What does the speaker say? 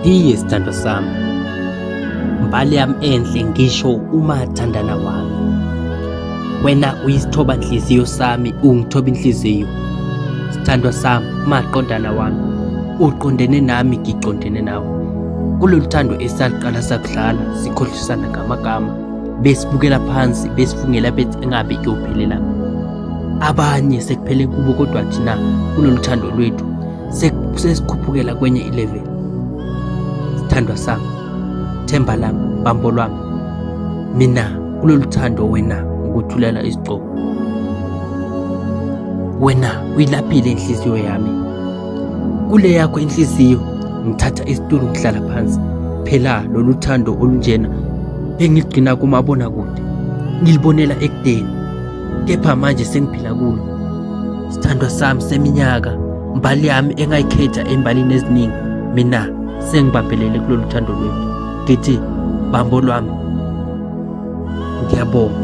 Iye sithandwa sami, mbali yami enhle ngisho umathandana wami. Wena uyisithoba nhliziyo sami, ungithoba inhliziyo. Sithandwa sami, maqondana wami, uqondene nami ngiqondene nawe. Kulolu thando esaliqala sakudlala sikhohlisana ngamagama, besibukela phansi besifungela bethi engabe kuyophelela. Abanye sekuphele kubo kodwa thina kulolu thando lwethu sesikhuphukela kwenye ilevel. Sithandwa sami, themba lami, bambo lwami, mina kulolu thando wena ngikuthulela isigqoko. Wena uyilaphile inhliziyo yami. Kule yakho inhliziyo ngithatha isitulo ngihlala phansi. Phela lolu thando olunjena bengigcina kumabonakude, ngilibonela ekudeni, kepha manje sengiphila kulo. Sithandwa sami seminyaka, mbali yami engayikhetha embalini eziningi, mina sengibambelele kulolu thando lwethu. Ngithi bambo lwami, ngiyabonga.